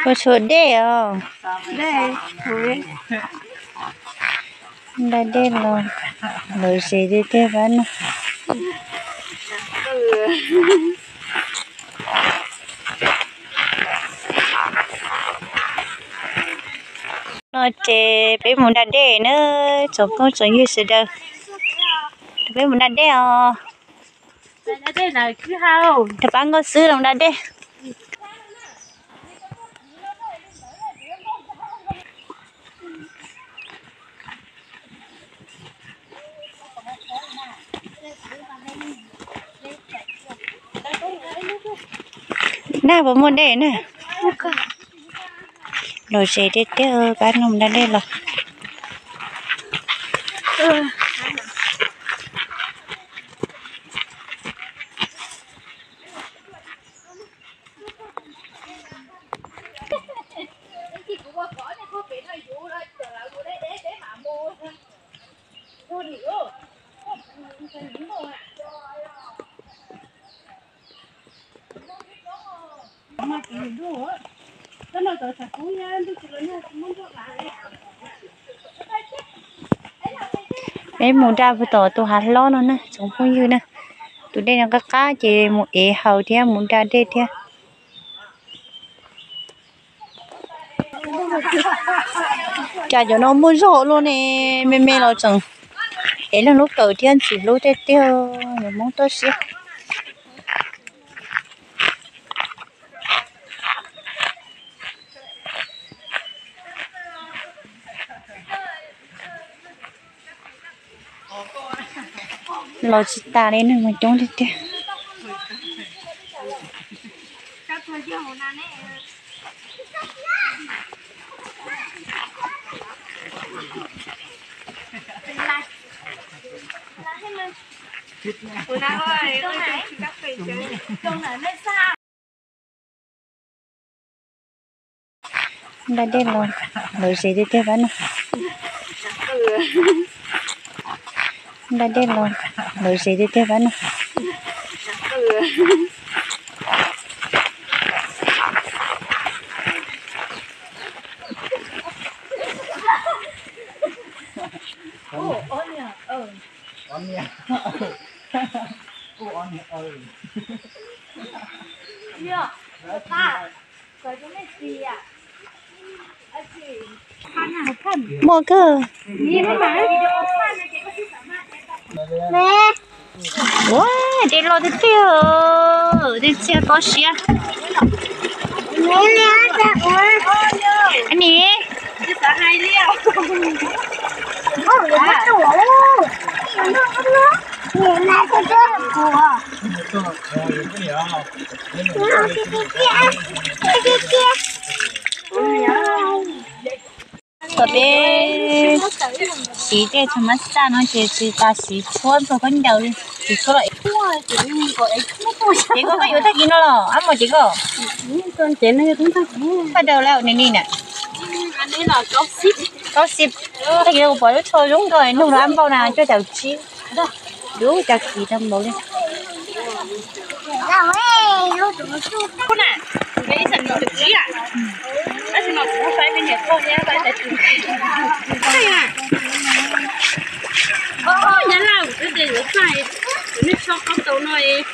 Puas tshuav dej os? Nta dej los lom zem tiag tiag pab no. No ces peb mus nta dej na, tsoom phooj tsoom ywg sawv daws. Peb mus nta dej os. Rov pab nkauj xwb los nta dej. Na puas muaj dej na? Lom zem tiag tiag, pab no nta dej los. Peb mus nta puag tom tus hav hlob no na tsoom phooj ywg na. Tus dej no qab qab ces mus ev haus thiab mus nta dej thiab. Cas cov no muaj zog luaj ne, me me los tseem ev leej lub kawm thiab ntxim hlub tiag tiag, yog Hmoob toj siab. Los tsis tas li, neeg mas coob tiag tiag. Nta dej los lom zem tiag tiag pab no. Nta dej los lom zem tiag tiag pab no. Muaj kawg. Ua, dej loj tiag tiag, dej txiag tob siab. Ni. Thaum peb siv tej thaum mab xaj no ces tsis tas siv tshuab txog khaub ncaws li, siv tshuab los. Ces koj yuav tag kis no los ab mos ces koj. Paj daws lawm ni ni na. Kaub xib. Tag kis no kuv pom lub tsho zoo nkauj nug los ab npauj na cuaj caum tsib. Lub cas kis tau npaum li. Nyab Laj, kuv twb tias yuav txaij, kuv nej tso qab tau no, ib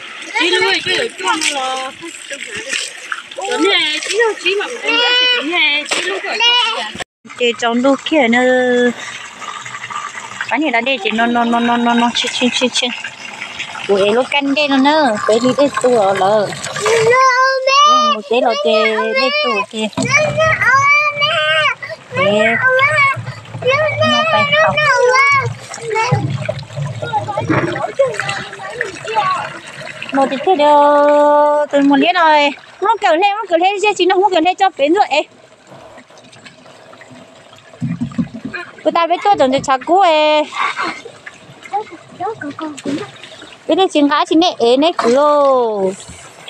lub cuaj caum cuaj no los, kuv nej tsib caug tsib mas kuv twb ntiab tias kuv nej tsib lub cuaj caum cuaj. Ces tsaus ntuj kiag na. Pab niag da dej ces no no no no no tshee tshee tshee tshee. Kuv ev lub kab dej no na, peb li dej tu lawm. Mus teb los ces dej tu ces no tiag tiag li. Tus muam liab no, muab kawm hle, muab kawm hle, zej tsis no muab kawm hle tso pem ntxuaj es. Kuv tas peb tuaj tom ntawm tshav kub es. Peb twb tsis nqa tsis nej ev nej kwv.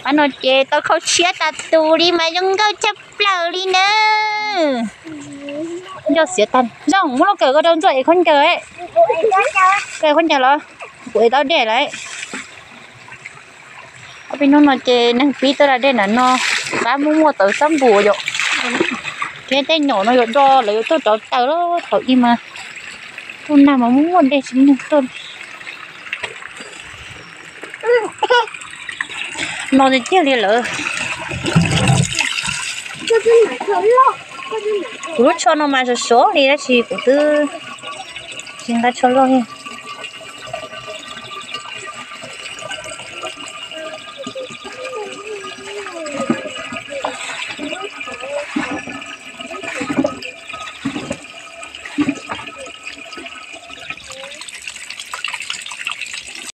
Pab no ces tau khau tshiab tas tus li mas zoo nkauj tshaj plaws li na. Ncauj xiav tag. Zoo, muab lub kawm ko rau ntxuaj ev khaub ncaws. Kawm khaub ncaws los kuv ev tau dej lawm. Peb hnub no ces neeg pib tuaj da dej nram no, pab muaj muaj tawv xab npum yom. Thiab tej nyom no yuav do lawv yuav tuaj rauv taws los thaum ub mas tuaj nag mas muaj muaj dej tsis muaj neeg tuaj. No tiag tiag li lawm. Kuv lub tsho no mas sov sov li tab sis kuv twb tsis nqa tsho loj thiab.